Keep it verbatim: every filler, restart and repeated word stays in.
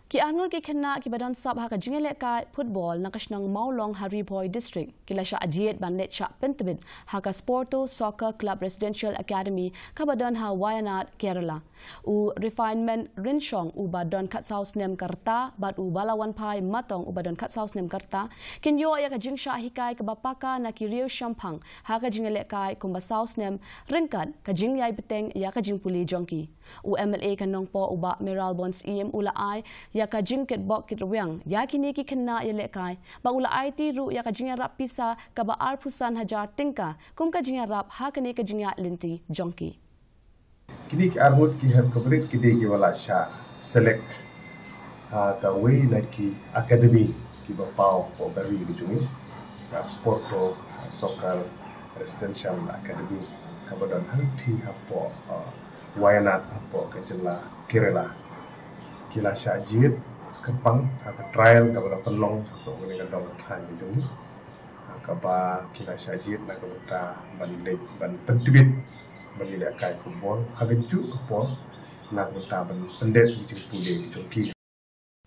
Ki arngut ki khynnah kiba don sap ha ka jingïalehkai football na ka shnong Mawlong ha Ri Bhoi District ki la shah jied ban leit shah pyntbit ha ka Sporto Soccer Club Residential Academy kaba don ha Wayanad, Kerala. U Refinement Rynshong uba don khatsaw snem ka rta bad u Balawanphai Matong uba don khatsaw snem ka rta kin ïoh ïa ka jingshah hikai kaba paka na ki riew shemphang ha ka jingïalehkai kumba saw snem ryngkat ka jingïai bteng ïa ka jingpule jong ki. U M L A ka Nongpoh u Bah Mayralborn Syiem u la ai ïa ka jingkitbok kitrwiang ïa kine ki khynnah ïalehkai bad u la aiti ruh ïa ka jingïarap pisa kaba arphew san hajar tyngka kum ka jingïarap ha kane ka jingïaid lynti jong ki. Kine ki arngut ki hep ka brit ki dei kiba la shah select ha kawei na ki academy kiba paw hapoh ka ri ka jong ngi, ka Sporto Soccer Residential Academy kaba don hangtei hapoh, uh, Wayanad hapoh ka jylla Kerala. Ki la shah jied kyrpang ha ka trial kaba la pynlong hapoh kane ka dong ka thaiñ ka jong ngi, ha kaba ki la shah jied na ka bynta ban leit ban pyntbit ban ïalehkai football ha kajuh ka por na ka bynta ban pyndep ki jingpule ki jong ki.